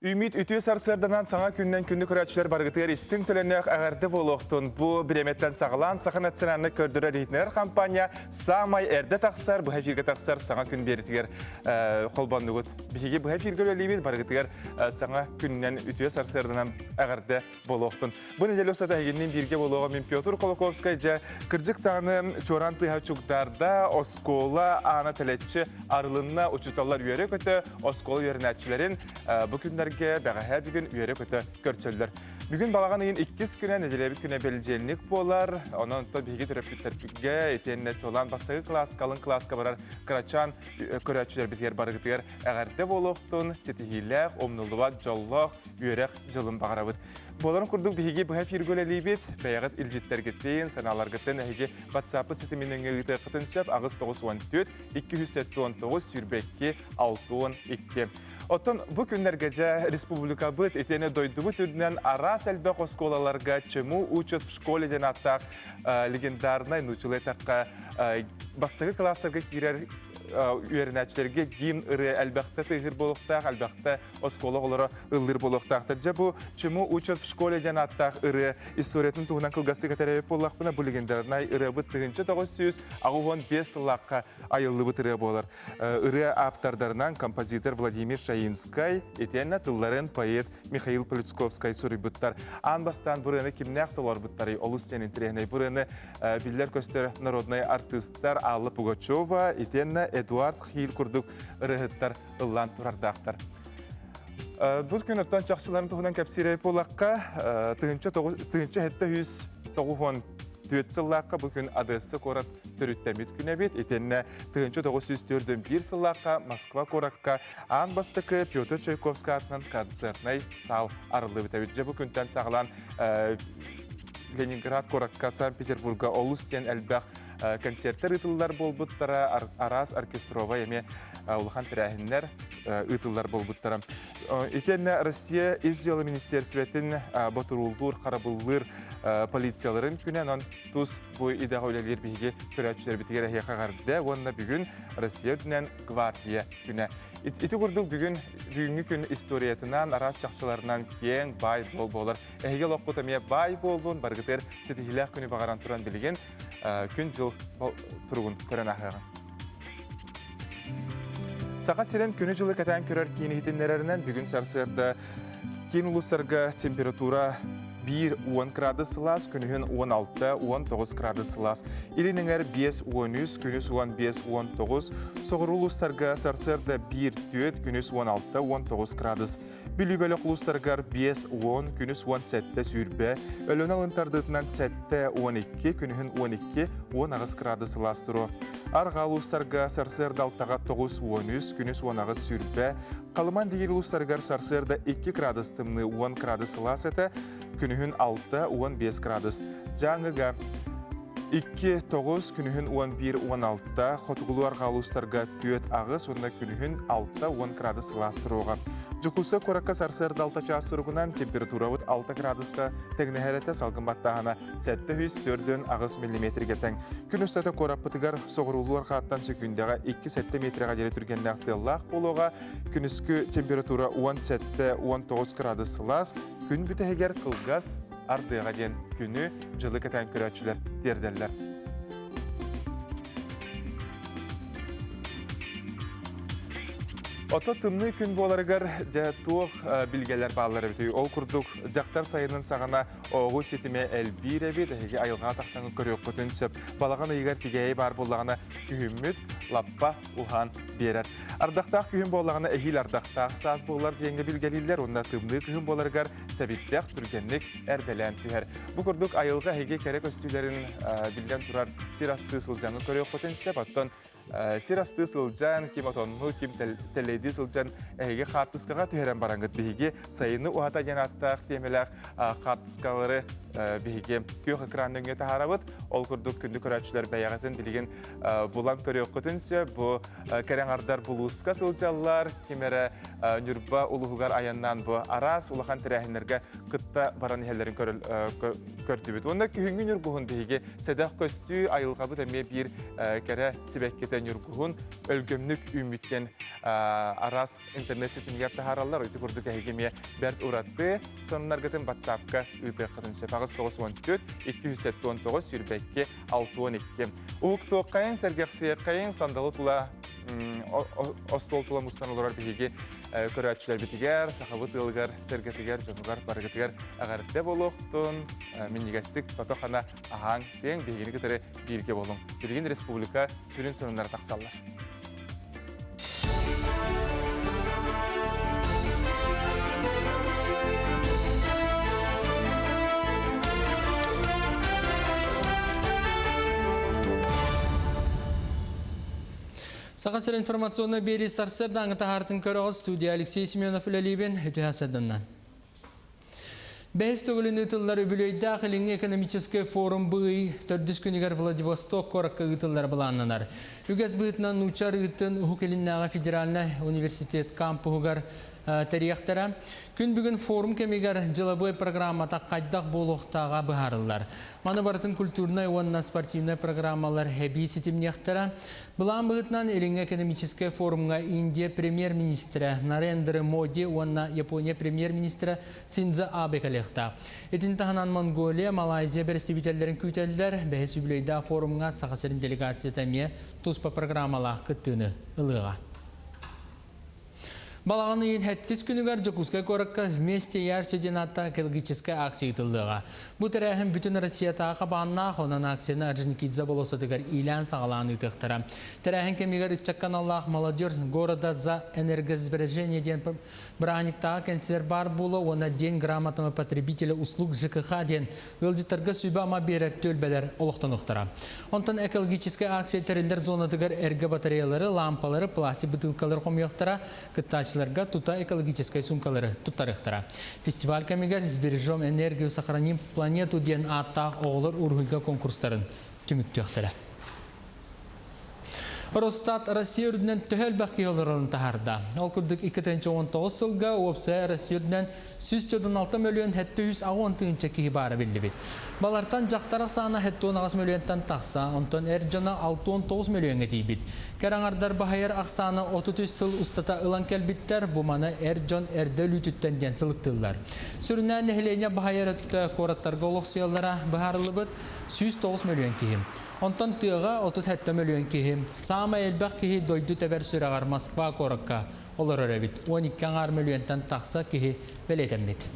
Үмит үтүө сарсыарданан саҥа күннэн күндү көрөөччүлэр барыгытыгар истиҥ төлөннөөх эҕэрдэ буолуохтун. Бу бириэмэттэн саҕалаан Саха национальнай көрдөрөр иһитиннэрэр хампаанньа саамай эрдэ тахсар, быһа эфиргэ тахсар саҥа күн биэритигэр холбоннугут. Биһиги быһа эфиргэ үлэлиибит, барыгытыгар саҥа күнүнэн үтүө сарсыарданан эҕэрдэ буолуохтун. Бу неделя устата эһигинниин бииргэ буолуоҕа мин Петр Колоковскай дьэ кырдьык даҕаны чуораан тыаһа чугдаарда, оскуола аана тэлэччи арылынна, учууталлар үөрэ-көтө оскуола үөрэнээччилэрин бу күннэргэ бэҕэһээ бүгүн үөрэ-көтө көрсөллөр. Бүгүн балаҕан ыйын иккис күнэ, нэдиэлэбит күнэ бэлдьиэнник буолар. Онон то биһиги төрөппүттэргэ итиэннэ чуолаан бастакы кылааска, алын кылааска барар кырачаан көрөөччүлэрбитигэр барыгытыгар эҕэрдэ буолуохтун, ситиһиилээх, умнуллубат дьоллоох үөрэх дьылын баҕарабыт. Буоларын курдук биһиги быһа эфиргэ үлэлиибит. Бэйэҕит илдьиттэргитин, санааларгытын эһиги WhatsApp-ыт ситимин өҥө ыытыаххытын сөп 894 279 22 62. Оттон бу күннэргэ дьэ республикабыт итиэнэ дойдубут үрдүнэн араас элбэх оскуолаларга «Чему учат в школе» диэн ааттаах легендарнай нууччалыы эттэххэ бастакы кылаастарга киирэр үөрэнээччилэргэ гимн ырыа элбэхтэ тыаһыыр буолуохтаах, элбэхтэ оскуола оҕолоро ыллыыр буолуохтаахтар. Дьэ бу «Чему учат в школе» диэн ааттаах ырыа историятын туһунан кылгастык этэр буоллахпына, бу легендарнай ырыабыт 1985 сыллаахха айыллыбыт ырыа буолар. Ырыа ааптардарынан композитор Владимир Шаинскай, итиэннэ тылларын поэт Михаил Полюцковскай суруйбуттар. Аан бастаан бу ырыаны кимнээх толорбуттарый? Олус диэн интэриэһинэй. Бу ырыаны биллэр-көстөр народнай артыыстар Алла Пугачева, итиэннэ Эдуард Хиль курдук ырыаһыттар ыллаан турардаахтар. Бу күн оттон чахчыларын туһунан кэпсиирэй буоллахха, 1794 сыллаахха бу күн Одесса куорат төрүттэммит күнэ эбит. Итиннэ 1941 сыллаахха Москва куоракка аан бастакы Петр Чайковскай аатынан концертнай саал арыллыбыт эбит. Дьэ бу күнтэн саҕалаан Ленинград куоракка, Санкт-Петербурга олус диэн элбэх концерттэр ыытыллар буолбуттара, араас оркестровай эмиэ улахан тэрээһиннэр ыытыллар буолбуттара. Итиэннэ Россия Ис дьыала министиэристибэтин ботурууллуур, харабыллыыр полицияларын күнэ, онон тус бу идэҕэ үлэлиир биһиги көрөөччүлэрбитигэр эһиэхэ эҕэрдэ уонна бүгүн Россия үрдүнэн гвардия күнэ. Ити курдук бүгүн бүгүҥҥү күн историятынан, араас чахчыларынан киэҥ, баай дуол буолар. Эһиги олоххут эмиэ баай буоллун, барыгытыгар ситиһиилээх күнү баҕаран туран билигин күн-дьыл туругун көрөн ааһыаҕыҥ. Саха сирин күнү-дьылы кэтээн көрөр киин иһитиннэрэринэн бүгүн сарсыарда киин улуустарга температура 1-10 градус сылаас, күнүһүн 16-19 градус сылаас. Илин эҥэр 5-13, күнүс 15-19, соҕуруу улуустарга сарсыарда 1-4, күнүс 16-19 градус. Бүлүү бөлөх улуустарыгар 5-10, күнүс 17 сүүрбэ, Өлөөнө алын тардыытынан 7-12, күнүһүн 12-18 градус сылаас туруо. Арҕаа улуустарга сарсыарда алтаҕа 9-13, күнүс 18 сүүрбэ, Халыман диир улуустарыгар сарсыарда 2 градус тымныы 10 градус сылаас этэ, күнүһүн 6-15 градус. Дьааҥыга 2 9, күнүһүн 11 16, хотугулуу арҕаа улуустарга 4 8 уонна күнүһүн 6 10 градус сылаас туруоҕа. Дьокуускай куоракка сарсыарда 6 чаас суругунан температурабыт 6 градуска тэҥнэһэр этэ, салгын баттааһына 748 миллиметргэ тэҥ. Күн устата куораппытыгар соҕуруулуу арҕааттан сөкүүндэҕэ 2-7 метрэҕэ диэри түргэннээх тыаллаах буолуоҕа. Күнүскү температура 17-19 градус сылаас, күн бүтэһигэр кылгас ардыаҕа диэн күнү, дьылы кэтээн көрөөччүлэр тиэрдэллэр. Ото тымныы күн буоларыгар дьэ туох билгэлэр бааллар эбитий? Ол курдук дьахтар сайынын саҕана оҕу ситимэ элбиир эбит, эһиги айылҕаҕа тахсан көрүөххүтүн сөп. Балаҕан ыйыгар тигээйи баар буоллаҕына күһүммүт лаппа уһаан биэрэр. Ардахтаах күһүн буоллаҕына эһиил ардахтаах саас буолар диэҥҥэ билгэлииллэр уонна тымныы күһүн буоларыгар сэбирдэх түргэнник эрдэлээн түһэр. Бу курдук айылҕа эһиги кэрэ көстүүлэрин биллэн турар сир астыы сылдьаҥҥа көрүөххүтүн сөп. Оттон сир астыы сылдьан, ким отоннуу, ким тэлэйдии сылдьан эһиги хаартыскаҕа түһэрэн бараҥҥыт биһиги сайыны уһата диэн ааттаах тиэмэлээх хаартыскалары биһиги күөх экран нөҥүө таһаарабыт. Ол курдук күндү көрөөччүлэр бэйэҕитин билигин булан көрүөххүтүн сөп. Бу кэрэ аҥардар булууска сылдьаллар, ким эрэ Ньурба улууһугар айаннаан бу араас улахан тэрээһиннэргэ кытта баран иһэллэрин көрдүбүт. Уонна күһүҥҥү ньургуһун биһиги сэдэх көстүү айылҕабыт эмиэ биир кэрэ сибэккитэ. сибэккитэ ньургуһун өлгөмнүк үүммүттэн араас интернет ситимигэр таһаараллар. Ити курдук эһиги эмиэ бэрт ураты сонуннаргытын WhatsApp-ка ыытыаххытын сөп. 894 279 22 62. Уһуктуоххайыҥ, сэргэхсийэххэйиҥ, сандалы тула остуол тула мустан олорор биһиги көрөөччүлэрбитигэр, сахабыт ыалыгар, сэргэтигэр, дьонугар барыгытыгар эҕэрдэ буолуохтун, минньигэстик тото-хана аһааҥ, сиэҥ, биһигини кытары бииргэ буолуҥ. Билигин республика сүрүн сонуннара тахсаллар. Саха сир информационнай биэрии сарсыардааҥы таһаартын көрөҕүт студия Алексей Семенов үлэлиибин үтүө сарсыарданнан. Бэһис төгүлүн ыытыллар үбүлүөйдээх Илиҥҥи экономическай форум быый төрдүс күнүгэр Владивосток куоракка ыытыллара былааннанар. Үгэс быһыытынан нуучча арыытын Уһук Илиннээҕи федеральнай университет кампуһугар тэрийэхтэрэ. Күн бүгүн форум кэмигэр дьылабыай программата хайдах буолуохтааҕа быһаарыллар. Маны барытын культурнай уонна спортивнай программалар эбии ситимниэхтэрэ. Былаан быһыытынан Илиҥҥи экономическай форумҥа Индия премьер-министрэ Нарендра Моди уонна Япония премьер-министрэ Синдзо Абе кэлиэхтээх. Итини таһынан Монголия, Малайзия бэрэстэбиитэллэрин күүтэллэр. Бэһис үбүлүөйдээх форумҥа Саха сирин делегацията эмиэ туспа программалаах кыттыыны ылыаҕа. Балаҕан ыйын сэттис күнүгэр Дьокуускай куоракка «Вместе ярче» диэн ааттаах экологическай акция ыытыллыаҕа. Бу тэрээһин бүтүн Россиятааҕы хабааннаах, онон акцияны Орджоникидзе болуоссатыгар иилээн-саҕалаан ыытыахтара. Тэрээһин кэмигэр ыччакка аналлаах «Молодежь города за энергосбережение» диэн бырааһынньыктааҕы кэнсиэр баар буолуо уонна «День грамотного потребителя услуг ЖКХ» диэн Ыалдьыттарга сүбэ-ама биэрэр түөлбэлэр олохтонуохтара. Онтон экологическай акция тэриллэр зонатыгар эргэ батареялары, лаампалары, пластик бытыылкалары хомуйуохтара, кыттааччыларга тута экологическай суумкалары туттарыахтара. Фестиваль кэмигэр «Сбережем энергию, сохраним планету» диэн ааттаах оҕолор уруһуйга конкурстарын түмүктүөхтэрэ. Росстат Россия үрдүнэн төһө элбэх киһи олорорун таһаарда. Ол курдук 2019 сылга уопсайа Россия үрдүнэн 146 мөлүйүөн 760 тыһыынча киһи баара биллибит. Балартан дьахтар ахсаана 78 мөлүйүөнтэн тахса, онтон эр дьоно 69 мөлүйүөҥҥэ тиийбит. Кэр аҥардар баһыйар ахсаана 33 сыл устата ылан кэлбиттэр, бу маны эр дьон эрдэ өлүүтүттэн диэн сылыктыыллар. Сүрүннээн нэһилиэнньэ баһыйар өттө куораттарга олохсуйаллара быһаарыллыбыт 109 мөлүйүөн киһи. Онтон тыаҕа 37 мөлүйүөн киһи, саамай элбэх киһи дойду тэбэр сүрэҕэр Москва куоракка олорор эбит. 12 аҥаар мөлүйүөнтэн тахса киһи бэлиэтэммит.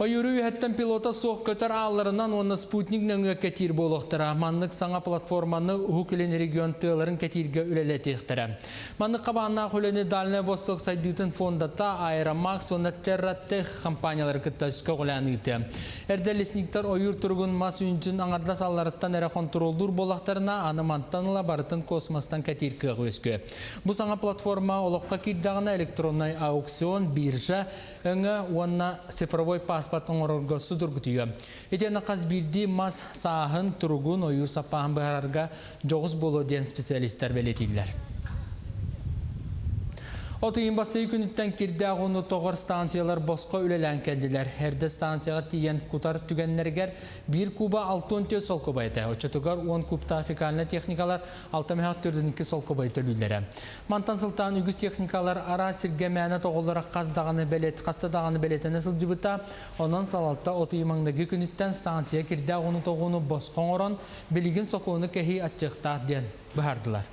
Ойууру үөһэттэн пилота суох көтөр аалларынан уонна спутник нөҥүө кэтиир буолуохтара. Маннык саҥа платформаны Уһук Илин регион тыаларын кэтииргэ үлэлэтиэхтэрэ. Маннык хабааннаах үлэни Дальнай Восток сайдыытын фондата Аэромакс уонна Терратех компаниялары кытта көҕүлээн ыытыа. Эрдэ лесниктэр ойуур туругун мас үүнтүн аҥардас алларыттан эрэ хонтуруоллуур буоллахтарына, аны мантан ыла барытын космостан кэтиир кыах үөскүө. Бу саҥа платформа олоххо киирдэҕинэ электроннай аукцион, биржа, өҥө уонна цифровой паспорт оҥорорго судургутуйуо. Итиэннэ хас биирдии мас сааһын, туругун, ойуур саппааһын быһаарарга дьоҕус буолуо диэн специалистар бэлиэтииллэр. От ыйын бастакы күнүттэн кирдээх ууну тоҕор станциялар босхо үлэлээн кэллилэр. Эрдэ станцияҕа тиийэн кутар түгэннэригэр биир куба 64 солкуобай этэ. Оччотугар 10 кубтаах фекальнай техникалар 6,42 солкуобай төлүүллэрэ. Мантан сылтаан үгүс техникалар араас сиргэ мээнэ тоҕоллоро хас даҕаны бэлиэт хаста даҕаны бэлиэтэнэ сылдьыбыта. Онон салалта от ыйы маҥнайгы күнүттэн станция кирдээх ууну тоҕууну босхо оҥорон, билигин сокуону кэһии аччыахтаах диэн быһаардылар.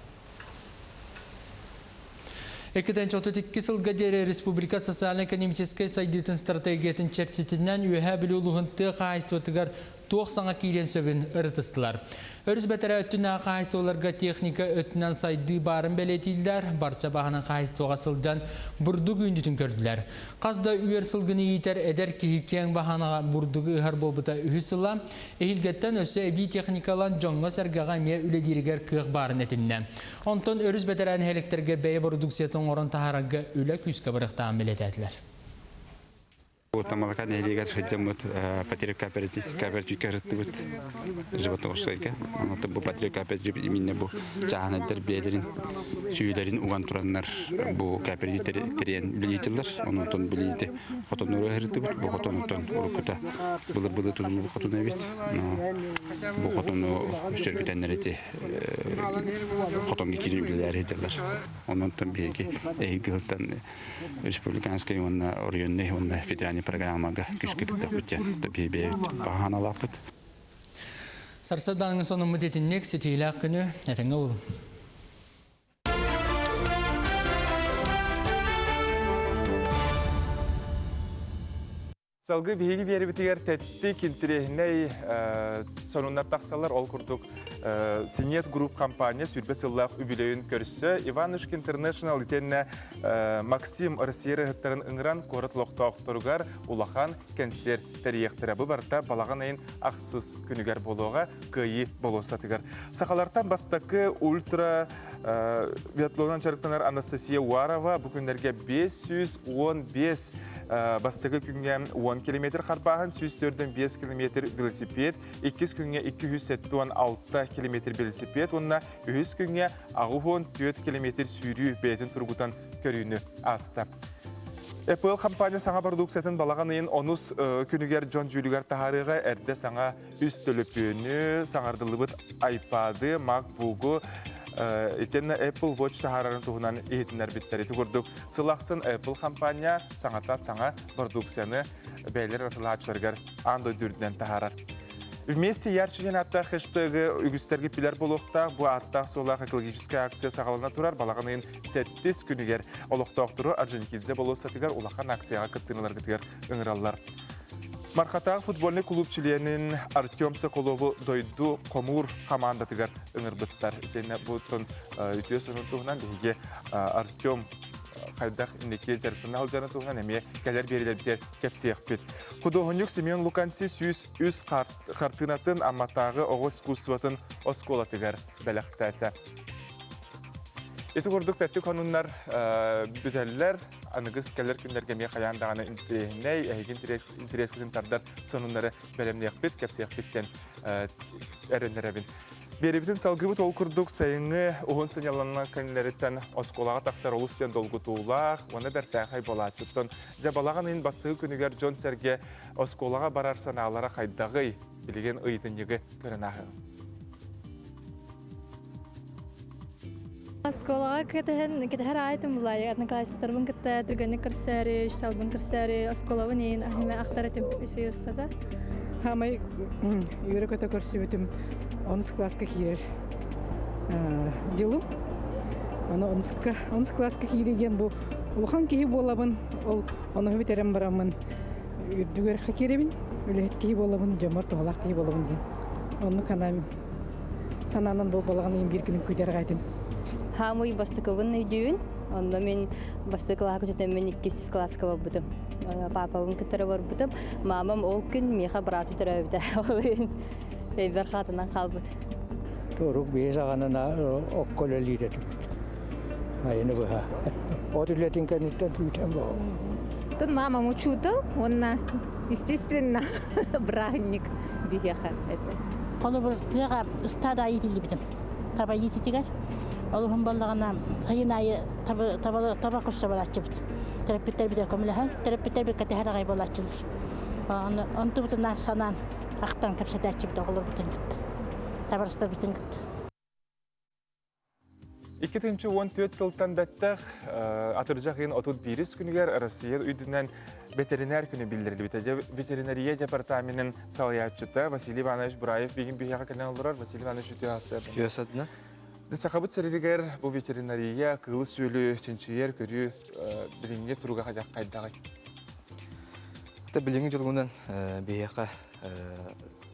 2032 сылга диэри республика социально-экономическай сайдыытын стратегиятын чэрчитинэн Үөһээ Бүлүү улууһун тыа хаһаайыстыбатыгар туох саҥа киириэн сөбүн ырытыстылар. Өрүс бэтэрээ өттүнээх хаһаайыстыбаларга техника өттүнэн сайдыы баарын бэлиэтииллэр, барча баһынан хаһаайыстыбаҕа сылдьан бурдук үүнүүтүн көрдүлэр. Хас да үөр сылгыны иитэр эдэр киһи киэҥ баһанаҕа бурдугу ыһар буолбута үһүс сыла. Эһиилгэттэн өссө эбии техникалан дьоҥҥо-сэргэҕэ эмиэ үлэлииригэр кыах баарын этиннэ. Онтон өрүс бэтэрээн нэһилиэктэргэ бэйэ бородууксуйатын оҥорон таһаарарга үлэ күүскэ барыахтааҕын бэлиэтээтилэр. Тамалака нэһилиэгэр сылдьаммыт Потерев кооперативка ырыттыбыт Животновскайга. Онон бу Потерев кооператив именно бу чааһынайдар бэйэлэрин сүүйэлэрин уган тураннар бу кооператив тэрийэн үлэлиитиллэр. Онон билиити хотоннору ыһырытыбыт. Бу хотонуттан уруккута былыр-былыр тутуллубут хотон эбит. Бу хотону сөргүтэннэр ити хотоҥҥо киирэн үлэлээри сылдьаллар. Онон биһиги эһиги сылтан республиканскай уонна оройуоннай уонна федеральный программага күүскэ кыттыахпыт диэн бэйэбит баҕаналаахпыт. Сарсыардааҥҥы сонуммут итинник ситиилээх күнү этэҥҥэ булуҥ. Салгыы биһиги биэрибитигэр тэттик интириэһинэй сонуннар тахсаллар. Ол курдук Синет Групп компания сүүрбэ сыллаах үбүлүөйүн көрсө Иванушки Интернешнл итиэннэ Максим Россия ыһыттарын ыҥыран куорат олохтоохторугар улахан кэнсиэр тэрийиэхтэрэ. Бу барыта балаҕан ыйын ахсыс күнүгэр буолуоҕа Кыайыы болуоссатыгар. Сахалартан бастакы ультра биатлонан дьарыктанар Анастасия Уарова бу күннэргэ 515 бастакы күҥҥэ 10 километр харбааһын, 145 километр велосипед, иккис күҥҥэ 276 километр велосипед уонна үһүс күҥҥэ 84 километр сүүрүү бэйэтин тургутан көрүүнү ааста. Apple компания саҥа продукциятын балаҕан ыйын онус күнүгэр дьон дьүүлүгэр таһаарыыга эрдэ саҥа үс төлөпүөнү, саҥардыллыбыт iPad-ы, MacBook-у итиэннэ Apple Watch таһаарарын туһунан иһитиннэрбиттэр. Ити курдук, сыл ахсын Apple компания саҥаттан саҥа продукцияны бэйэлэрин атылааччыларыгар аан дойду үрдүнэн таһаарар. Вместе ярче диэн ааттаах хэштеги үгүстэргэ билэр буолуохтаах. Бу ааттаах-суоллаах экологическай акция саҕалана турар. Балаҕан ыйын сэттис күнүгэр олохтоохтору Орджоникидзе болуоссатыгар улахан акцияҕа кыттыыларгытыгар ыҥыраллар. Мархатаах футбольнай клуб чилиэнин Артем Соколову дойду хомуур хамаандатыгар ыҥырбыттар. Итиэннэ бу үтүө сонун туһунан биһиги Артем хайдах инники дьарыктана сылдьарын туһунан эмиэ кэлэр биэриилэрбитигэр кэпсиэхпит. Худуоһунньук Семен Луканси 103 хартыынатын Амматааҕы оҕо искусствотын оскуолатыгар бэлэхтээтэ. Ити курдук тэттик хонуннар бүтэллэр. Аныгыс кэлэр күннэргэ эмиэ хайаан даҕаны интэриэһинэй, эһиги интэриэскитин тардар сонуннары бэлэмниэхпит, кэпсиэхпит диэн эрэннэрэбин. Биэрибитин салгыбыт ол курдук сайыҥҥы уһун сынньалаҥнар кэннилэриттэн оскуолаҕа тахсар олус диэн долгутуулаах уонна бэртээхэй буолааччыттан дьэ балаҕан ыйын бастакы күнүгэр дьон-сэргэ оскуолаҕа барар санаалара хайдаҕый? Билигин ыйытынньыгы көрөн ааһыаҕыҥ. Оскуолаҕа кэтэһэн кэтэһэр аайтым булаайы одноклассниктарбын кытта түргэнник көрсөөрү, үчүсалбын көрсөөрү, оскуолабын иин аһыма ахтар этим үсүй устата. Хаамай үөрэ-көтө көрсүбүтүм онус класска киирэр дьылым. Ону онуска онус класска киирии диэн бу улахан киһи буолабын, ол ону бүтэрэн бараммын үрдүгэр киирэбин, үлэһит киһи буолабын, дьоммор туһалаах киһи буолабын диэн. Оннук санаам Санаанан бу балаҕан ыйын биир күнүн күүтэр аҕайтым. Хаамый бастакыбын өйдүүбүн. Онно мин бастакы кылааска көтөммүн иккис кылааска барбытым. Папабын кытары барбытым. Мамам ол күн миэхэ бырааты төрөөбүтэ. Ол иһин өйбөр хаатынан хаалбыт. Турук биһи саҕанан окко үлэлиир этибит. Айыны быһа. От үлэтин кэнниттэн күүтэн буол. Тун мамам учуутал, уонна естественно браһынник биһиэхэ это. Холобур, тыаҕа ыстаада иитиллибитим. Таба иититигэр. Ол уһун буоллаҕына, сайын аайы таба, таба көрсө барааччыбыт. Төрөппүттэрбит көмөлөһөн, төрөппүттэрбит кэтэһэр аҕай буолааччылар. Онтубутунан санаан, ахтан кэпсэтээччибит оҕолорбутун кытта, табарыстарбытын кытта. 2014 сылтан бэттэх атырдьах ыйын 31 күнүгэр Россия үрдүнэн ветеринар күнү биллэриллибитэ. Ветеринария департаменын салайааччыта Василий Иванович Бураев бүгүн биһиэхэ кэлэн олорор. Василий Иванович үтүө асы. Үтүө асадына. Сахабыт сиригэр бу ветеринария кыылы-сүөлү чинчийэр көрүү билиҥҥи туруга хайдаҕый? Ата билиҥҥи дьолунан биһиэхэ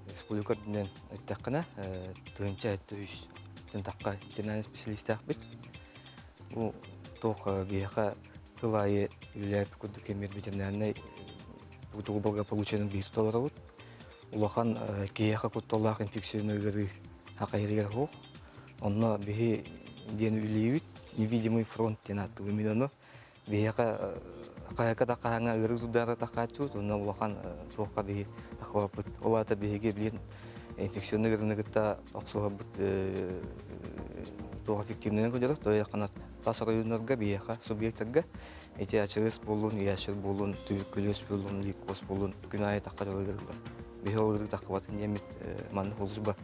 республика үрдүнэн эттэххинэ 1703 тахха ветеринарный специалистаахпыт. Бу туох биһиэхэ сыл аайы үлэлээбит курдук эмиэ ветеринарнай тугу благополучиены биир толоробут. Улахан киһиэхэ кутталлаах инфекционный ыарыы хахайырыгар суох. Онно биһи диэн үлэлиибит невидимый фронт диэн ааттыыбын мин ону. Биһиэхэ Хаһыакка таххаһаҥҥа ыарыы турдаары таххааччыбыт, онно улахан туохха биһи таххыбаппыт. Ол аата биһиги билигин инфекционный ыарыыны кытта охсуһарбыт туох эффективнэнэн көрдөрөр, то тас оройуоннарга биһиэхэ субъектарга ити ачырыс буоллун, ящер буоллун, туберкулез буоллун, лейкоз буоллун күн аайы тахха дьалыгырыллар. Биһи ол ыарыы таххыбатын диэммит маннык улуспа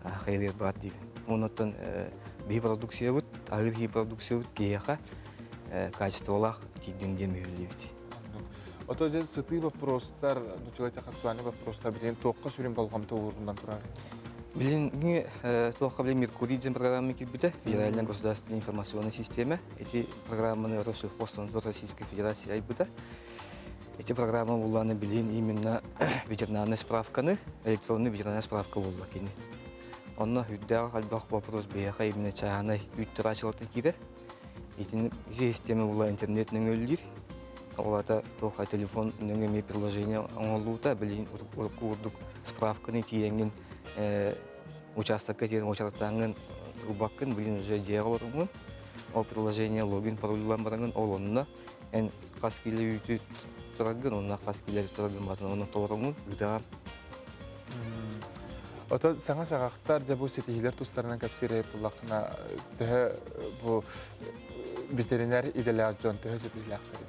хайылыыр баар диибин. Оннуттан биһи продукциябыт, аһыыр киһи продукциябыт киһиэхэ качестволаах тиийдин диэн мүһүллүүбүт. Ото дьэ сытыы боппуруостар, нуччалайтах актуальный боппуруостар билигин туохха сүрүн болҕомто ууруллан турар? Билиҥҥи туохха билин Меркурий диэн программа киирбитэ, Федеральная государственная информационная система. Ити программаны Россельхознадзор Российской Федерации айбыта. Ити программа буллааны билин именно ветеринарный справканы, электронный ветеринарный справка булла кини. Онно үрдээх элбэх вопрос биһиэхэ именно чааһынай үүт тураачылартан киирэр. Итини система була интернет нөҥүөллүүр. Ол аата туох телефон нөҥүө эмиэ приложение оҥоһуллубута. Билигин урукку курдук справканы тиийэҥҥин участокка тиийэн уочараттааҥҥын ылбаккын, билигин уже дьиэҕэ олороҥҥун. Ол приложение логин пароль бараҥҥын ол онно эн хас киилэ үүтү тураргын, онно хас киилэ тураргын батын онно толороҥҥун ыытаҕын. Ото саҥа саҕахтар дьэ бу ситиһиилэр тустарынан кэпсиир буоллаххына төһө бу ветеринар идэлээх дьон төһө ситиһиилээхтэрий?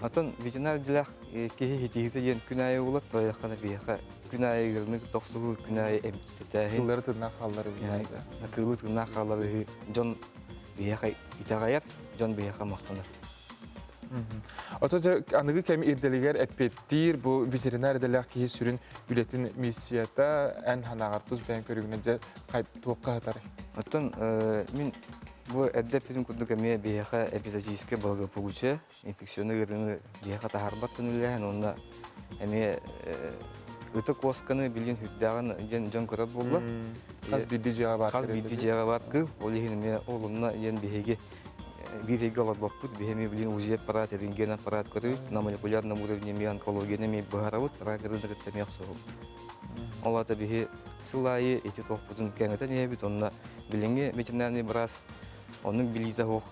Оттон ветеринар идэлээх киһи ситиһиитэ диэн күн аайы улат тойоххана биһиэхэ күн аайы ыарыыны тохсуһуу, күн аайы эмтэтээһин. Кыыллары тыыннаах хааллары Кыылы тыыннаах хааллары дьон биһиэхэ итэҕэйэр, дьон биһиэхэ махтанар. Ото аныгы кэм ирдэлигэр эппиэттиир бу ветеринар идэлээх киһи сүрүн үлэтин миссията эн ханаҕар тус бэйэн көрүгүнэ дьэ туохха сытарый? Оттон мин бу эрдэ эппитим курдук эмиэ биһиэхэ эпизоотическое благополучие, инфекционный ыарыыны биһиэхэ таһаарбат күнүлээһин уонна эмиэ ыты куосканы билин үрдээҕин диэн дьон көрөр буолла. Хас биирдии дьиэҕэ баар. Хас биирдии дьиэҕэ баар кыыл. Ол иһин эмиэ ол онно диэн биһиги биир ыйга олорбоппут. Биһи эмиэ билин УЗИ аппарат, рентген аппарат көрөбүт. На молекулярном уровне эмиэ онкологияны эмиэ быһаарабыт, рак ыарыыны кытта эмиэ охсуһабыт. Ол аата биһи сыл аайы ити туохпутун кэҥэтэн иһэбит. Онно билиҥҥи ветеринарный быраас оннук билиитэ суох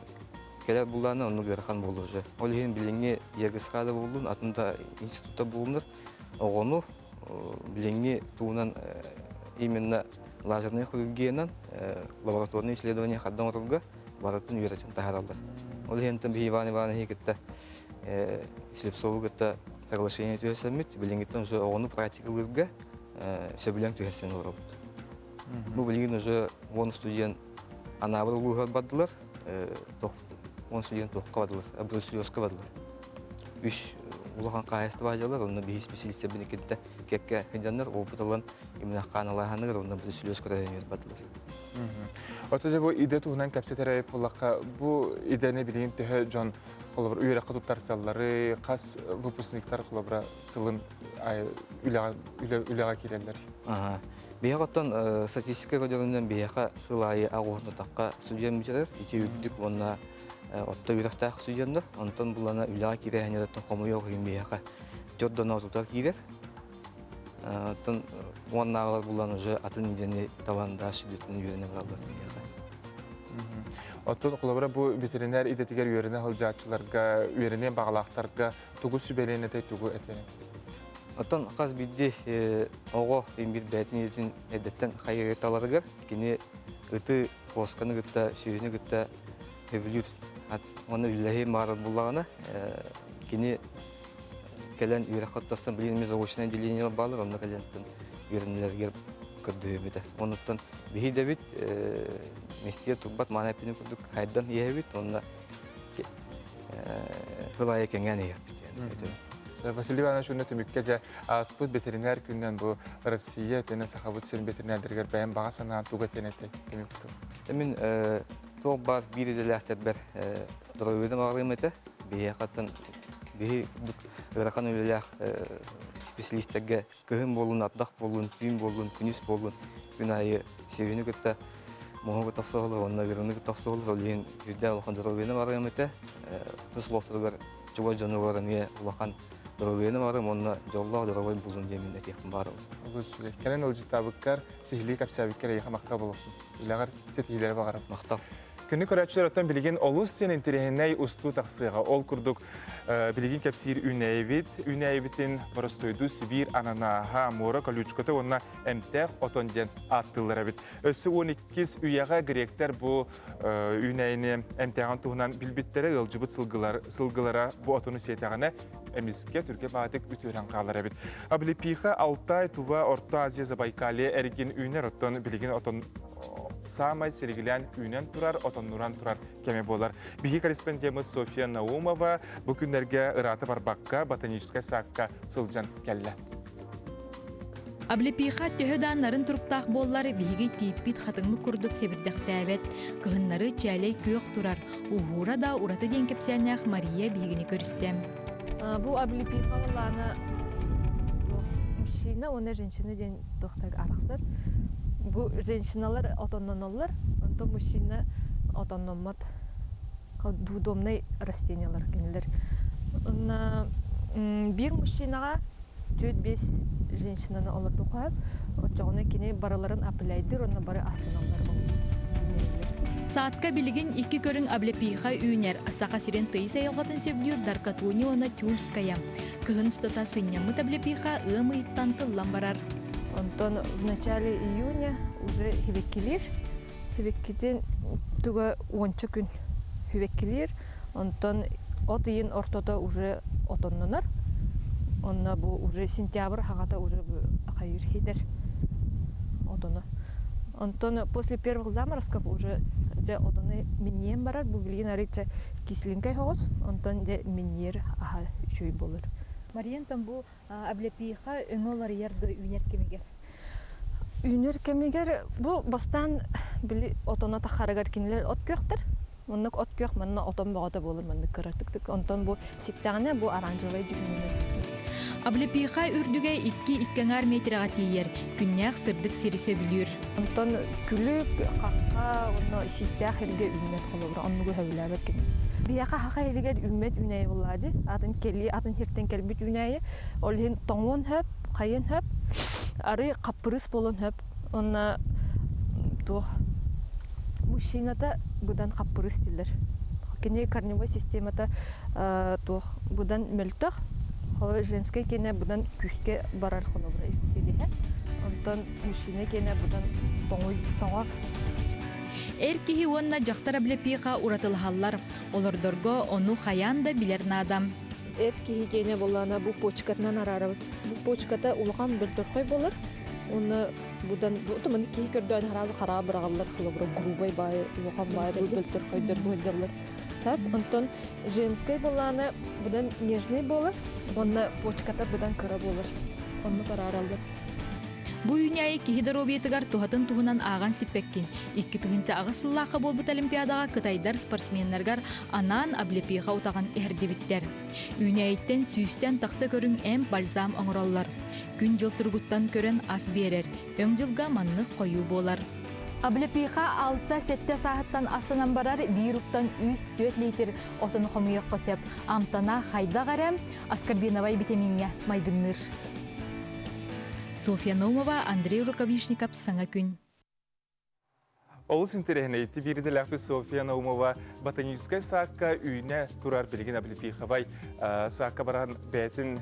кэлэр буллаана оннук ыарахан буолуо уже. Ол иһин билиҥҥи ЕГСХ да буоллун, атын да институтта буоллунар, оҕону билиҥҥи туунан именно лазерная хирургиянан лабораторное исследование хаддан оҥорорго барытын үөрэтэн таһаараллар. Ол иһин биһи Иван Ивановиһы кытта Слепцову кытта соглашение түһэрсэммит, билиҥҥиттэн уже оҕону практикалыырга сөбүлэҥ түһэрсэн олоробут. Бу билигин уже 10 студент Анаабыр улууһугар бардылар, 10 студент туохха бардылар, Брусиловска бардылар. Үс улахан хаһаайыстыба дьалар, онно биһи специалистэрбин иккитэ кэккэ сылдьаннар опыт ылан именно ханалааһыныгар онно Брусиловска районугар бардылар. Ото дьэ бу идэ туһунан кэпсэтэр эбит буоллахха, бу идэни билигин төһө дьон холобур үөрэххэ туттарсаллары, хас выпускниктар холобура сылын үлэҕэ үлэҕэ киирэллэр? Биһиэхэ оттон статистика көрдөрүүнэн биһиэхэ сыл аайы аҕуһунатахха студент бүтэрэр, ити үрдүк уонна отто үөрэхтээх студеннар. Онтон булана үлэҕэ киирээһиннэриттэн хомуйуох иһин биһиэхэ төрт доноо тутар киирэр. Оттон уоннааҕылар булан уже атын идэни талан да сүдүтүн үөрэнэ бараллар биһиэхэ. Оттон холобура бу ветеринар идэтигэр үөрэнэ сылдьааччыларга, үөрэниэн баҕалаахтарга тугу сүбэлиэн этэй, тугу этиэн этэй? Оттон хас биирдии оҕо биир бэйэтин идэтин эрдэттэн хайыыталарыгар кини ыты, куосканы кытта, сүөһүнү кытта сөбүлүүр уонна үлэлэһии баҕарар буоллаҕына, кини кэлэн үөрэххэ оттостон билигин эмиэ заочное отделение бааллар, онно кэлэн үөрэнэлэригэр көрдөһүөбүтэ. Онуттан биһи идэбит местигэ турбат маана эппитин курдук хайдан иһэбит уонна тыл аайы кэҥээн иһиэхпит диэн. Василий Иванович уонна түмүккэ дьэ ааспыт ветеринар күнүнэн бу Россия тэнэ Сахабыт сирин ветеринардэригэр бэйэм баҕа санаан тугу этиэн этэй түмүк тыл. Мин туох баар биир идэлээхтэрбэр доруобуйаны баҕарыам этэ. Биһиэхэ биһи курдук ыарахан үлэлээх специалистэргэ кыһын буоллун, ардах буоллун, түүн буоллун, күнүс буоллун күн аайы сүөһүнү кытта муоһу кытта охсуһаллар уонна ыарыыны кытта охсуһаллар. Ол иһин үрдээх улахан доруобуйаны баҕарыам этэ. Тус олохторугар чугас дьонугар эмиэ улахан доруобуйаны баҕарыам уонна дьоллоох доруобай буолун диэн мин этиэхпин баҕарабын. Олус үчүгэй. Кэлэн ыалдьыттаабыккар, сиһилии кэпсээбиккэр эйиэхэ махтал буолуохтун. Үлэҕэр ситиһиилэри баҕарабын. Махтал. Күнү көрөөччүлэр оттон билигин олус сен интэриэһинэй устуу тахсыаҕа. Ол курдук билигин кэпсиир үүнээйибит, үүнээйибитин боростуойдуу Сибиир ананааһа, муора колючката уонна эмтээх отон диэн ааттыыллар эбит. Өссө 12 үйэҕэ гректэр бу үүнээйини эмтээҕин туһунан билбиттэрэ ыалдьыбыт сылгылар, сылгылара бу отону сиэтэҕинэ эмискэ түргэ баатык үтүөрэн хаалар эбит. Облепиха Алтай, Тува, Орто Азия, Забайкалье эргин үүнэр оттон билигин отон саамай силигилээн үүнэн турар, отоннуран турар кэмэ буолар. Биһи корреспондеммыт Софья Наумова бу күннэргэ ыраата барбакка ботаническай саакка сылдьан кэллэ. Облепиха төһө да нарын туруктаах буоллар, биһиги тииппит хатыҥмыт курдук сэбирдэхтээбэт. Кыһыннары чээлэй күөх турар, уһуура да ураты диэн кэпсээннээх Мария биһигини көрүстэ. Бу облепиха лана мужчина уонна женщина диэн туохтаг арахсар. Бу женщиналар отонноноллор, онтон мужчина отонноммот. Двудомный растениялар кинилэр. Биир мужчинаҕа 4-5 женщинаны олордуха, оччоҕуна кини барыларын опыляйдыр уонна бары астаналлар Саадка билигин икки көрүҥ облепиха үүнэр. Саха сирин тыйыс айылҕатын сөбүлүүр Даркатуни уонна Тюльская. Кыһын устата сынньаммыт облепиха ыам ыйыттан тыллан барар. Онтон в начале июня уже хибеккилир. Хибеккитин туга уонча күн хибеккилир. Онтон от ыйын ортото уже отоннонор. Онно бу уже сентябрь хаҕата уже хайыр хитер отону. Онтон после первых заморозков уже дьэ отону минниэн барар. Бу билигин арыычча кислинкай соҕус. Онтон дьэ минниир аһа үчүгэй буолар. Мария бу облепиха өҥө уларыйар да үүнэр кэмигэр? Үүнэр кэмигэр бу бастаан били отоно тахарыгар кинилэр от күөхтэр. Маннык от күөх манна отон бөҕөтө буолар маннык кыратык онтон бу ситтэҕинэ бу оранжевай дьүһүнүнэн. Облепиха үрдүгэ икки икки аҥаар метрэҕэ тиийэр, күннээх сырдык сири сөбүлүүр. Онтон күлүк, хахха уонна сииктээх сиргэ үүммэт холобура оннугу сөбүлээбэт кини. Биһиэхэ хаха сиригэр үүммэт үүнээйи буоллаа дии. Атын кэлии атын сиртэн кэлбит үүнээйи. Ол иһин тоҥуон сөп, хайыан сөп, арый хаппырыыс буолуон сөп. Уонна туох мужчината быдан хаппырыыс дииллэр. Кини корневой системата туох быдан мөлтөх, холобур женскай киэнэ быдан күүскэ барар холобура силиһэ. Онтон мужчина киэнэ быдан тоҥуй тоҥор. Эр киһи уонна дьахтар облепиха уратылаһаллар. Олордорго ону хайаан да билэр наада. Эр киһи киэнэ буоллаҕына бу почкатынан араарабыт. Бу почката улахан бөлтөрхөй буолар. Уонна будан бу киһи көрдөөн хараалы хараа быраҕаллар холобура грубай баай улахан баай бу бөлтөрхөйдөр бу сылдьаллар. Так, онтон женскай буоллаҕына будан нежный буолар, уонна почката будан кыра буолар. Оннук араараллар. Бу үүнээйи киһи доруобуйатыгар туһатын туһунан ааҕан сиппэккин. 2008 сыллаахха буолбут Олимпиадаҕа кытайдар спортсменнарыгар анаан облепиха утаҕын иһэрдибиттэр. Үүнээйиттэн сүүстэн тахса көрүҥ эмп бальзам оҥороллор. Күн-дьыл туругуттан көрөн ас биэрэр. Өҥ дьылга маннык хойуу буолар. Облепиха 6-7 сааһыттан астанан барар биир уктан 3-4 литр отону хомуйуохха сөп. Амтана хайдах эрэ аскорбиновай витамиҥҥа майгынныыр. Софья Наумова, Андрей Рукавишников, Саҥа күн. Олус интэриэһинэй биир идэлээхпит Софья Наумова ботаническай саакка үүнэ турар билигин Облепиховай саакка баран бэйэтин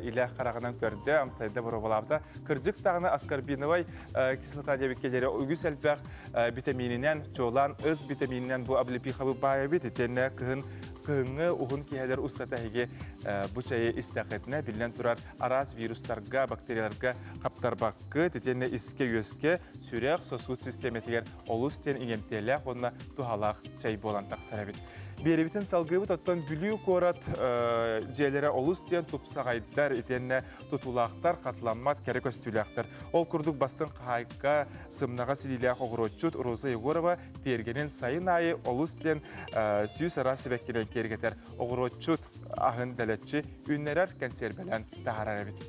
илэ хараҕынан көрдө, амсайда боруобалаабыта. Кырдьык даҕаны аскорбиновай кислота диэбиккэ диэри үгүс элбэх витамининэн, чуолаан ыс витамининэн бу облепиховы баай эбит. Итиэннэ кыһын кыһыҥҥы уһун киэһэлэр устата эһиги бу чэйи истэххитинэ биллэн турар араас вирустарга, бактерияларга хаптарбаккыт, итиэннэ искэ-үөскэ, сүрэх, сосуд систиэмэтигэр олус диэн иҥэмтиэлээх уонна туһалаах чэй буолан тахсар эбит. Биэрибитин салгыыбыт оттон Бүлүү куорат дьиэлэрэ олус диэн тупсаҕайдар, итиэннэ тутуулаахтар, хатыламмат кэрэ көстүүлээхтэр. Ол курдук бастыҥ хаһаайка сымнаҕас илиилээх оҕуруотчут Роза Егорова тиэргэнин сайын аайы олус диэн сүүс араас сибэккинэн киэргэтэр оҕуруотчут аһын дэлэччи үүннэрэр кэнсиэрбэлээн таһаарар эбит.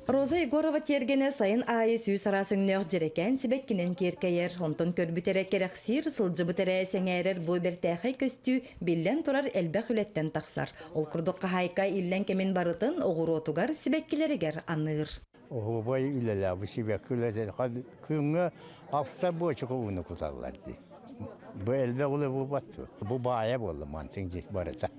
Роза Егорова тиэргэнэ сайын аайы сүүс араас өҥнөөх дьэрэкээн сибэккинэн киэркэйэр. Онтон көрбүт эрэ кэрэхсиир, сылдьыбыт эрэ сэҥээрэр бу бэртээхэй көстүү биллэн турар элбэх үлэттэн тахсар. Ол курдук хаһаайка иллэҥ кэмин барытын оҕуруотугар, сибэккилэригэр аныыр. Оһуобай үлэлээх бу сибэкки үлэтэ күҥҥэ алта буочука ууну куталлар дии. Бу элбэх үлэ буолбат. Бу баайа буолла мантыҥ дьиэ барыта.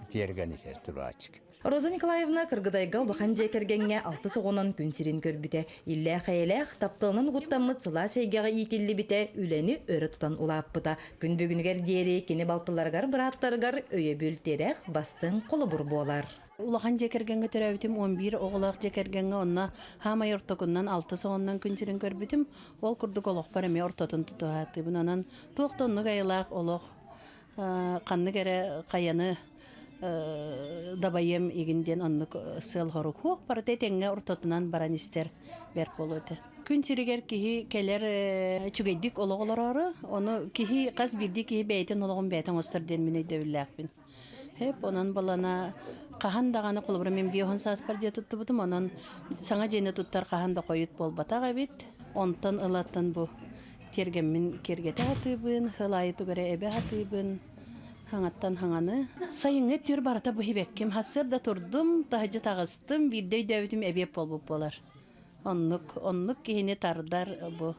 Тиэргэн иһэр турааччык. Роза Николаевна Кыргыдайга улахан дьиэ кэргэҥҥэ алтыс оҕонон күн сирин көрбүтэ. Иллээх-эйэлээх, тапталынан угуттаммыт сылаас эйгэҕэ иитиллибитэ, үлэни өрө тутан улааппыта. Күн бүгүнүгэр диэри кини балтыларыгар, бырааттарыгар өйөбүл, тирэх, бастыҥ холобур буолар. Улахан дьиэ кэргэҥҥэ төрөөбүтүм, 11 оҕолоох дьиэ кэргэҥҥэ онно хаамай ортокунан алтыс оҕоннон күн сирин көрбүтүм. Ол курдук олохпор эмиэ ортотун тутуһаатыыбын. Онон туох да оннук айылаах олох ханнык эрэ хайаны дабайыам игин диэн оннук сыал-сорук суох барыта этэҥҥэ ортотунан баран истэр бэрт буолуо этэ. Күн сиригэр киһи кэлэр үчүгэйдик олох олороору, ону киһи хас биирдии киһи бэйэтин олоҕун бэйэтэ оҥостор диэн мин өйдөбүллээхпин. Хэп онон балана хаһан даҕаны холобура мин биоһун сааспар дьиэ туттубутум, онон саҥа дьиэни туттар хаһан да хойут буолбатах эбит. Онтон ылаттан бу Тиэргэммин киэргэтэ сатыыбын, сыл аайы тугу эрэ эбэ сатыыбын, хаҥаттан хаҥаны. Сайыҥҥы өттүгэр барыта бу сибэкким. Сарсыарда турдум, таһырдьа таҕыстым, биирдэ өйдөөбүтүм эбиэт буолбут буолар. Оннук, оннук киһини тардар бу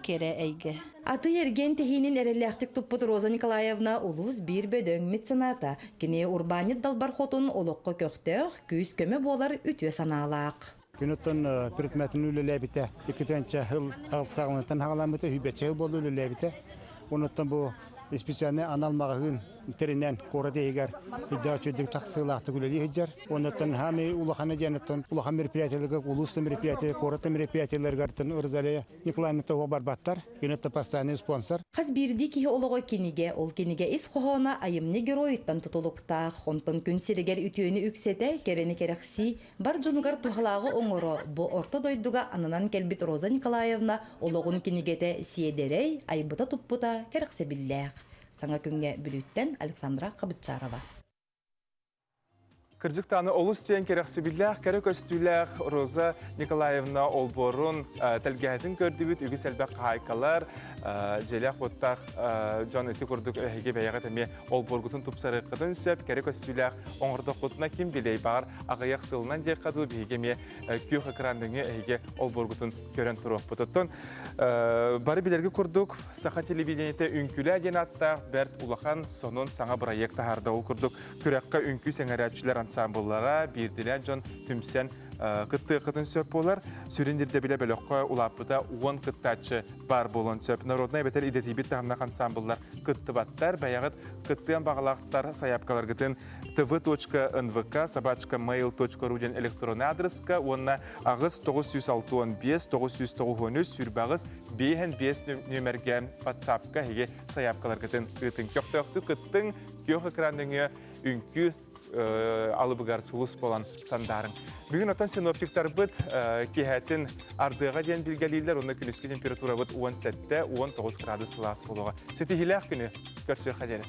кэрэ эйгэ. Атыы-эргиэн тэһиинин эрэллээхтик туппут Роза Николаевна улуус биир бөдөҥ мецената. Кини урбаанньыт далбар хотун олоххо көхтөөх, күүс-көмө буолар үтүө санаалаах. Күнүттэн предметин үлэлээбитэ. Иккитинчи сыл саҕаланыттан хаҕаламмыта, сүүбэччэ сыл буолла үлэлээбитэ. Онуттан бу специальный анал маҕаһыын тэринэн куорат иһигэр үрдээх үчүгэйдик тахсыылаахтык үлэлии сылдьар. Онуттан хаамай улахана диэн улахан мероприятиеларга, улуус да мероприятие, куорат да мероприятиеларыгар Розалия Николаевна тоҕо барбаттар. Кини постоянный спонсор. Хас биирдии киһи олоҕо кинигэ, ол кинигэ ис хоһооно айымньы геройуттан тутулуктаах. Онтон күн сиригэр үтүөнү үксэтэ, кэрэни кэрэхсии, Бар дьонугар туһалааҕы оҥоро бу орто дойдуга ананан кэлбит Роза Николаевна олоҕун кинигэтэ сиэдэрэй, айбыта-туппута кэрэхсэбиллээх. Саҥа күҥҥэ Бүлүүттэн Александра Хабытчарова. Кырдьыктааны олус диэн кэрэхсэбиллээх, кэрэ көстүүлээх Роза Николаевна олбуорун тэлгэһэтин көрдүбүт үгүс элбэх хаһаайкалар, дьиэлээх-уоттаах дьон ити курдук эһиги бэйэҕит эмиэ олбуоргутун тупсарыаххытын сөп, кэрэ көстүүлээх оҥордоххутуна ким билиэй баҕар аҕыйах сылынан диэххэ дуу биһиги эмиэ күөх экран нөҥүө эһиги олбуоргутун көрөн туруохпут. Оттон бары билэргэ курдук саха телевидениетэ үҥкүүлээ диэн ааттаах бэрт улахан сонун саҥа бырайыак таһаарда. Ол курдук күрэххэ үҥкүү сэҥэрээччилэр ансаамбыллара биирдилээн дьон түмсэн кыттыаххытын сөп буолар. Сүрүн ирдэбилэ бөлөххө улааппыта 10 кыттааччы баар буолуон сөп. Народнай эбэтэр идэтийбит таһымнаах ансаамбыллар кыттыбаттар. Бэйэҕит кыттыан баҕалаахтар сайаапкаларгытын tv.nvk собачка mail.ru диэн электронный адреска уонна аҕыс 965 993 сүүрбэҕис биэһэн биэс нүөмэргэ WhatsApp-ка эһиги сайаапкаларгытын ыытыҥ. Көхтөөхтүк кыттыҥ, күөх экран нөҥүө үҥкүү алыбыгар сулус буолан сандаарыҥ. Бүгүн оттон синоптиктарбыт киэһэтин ардыаҕа диэн билгэлииллэр уонна күнүскү температурабыт 17-19 градус сылаас буолуоҕа. Ситиһиилээх күнү көрсүөххэ диэри.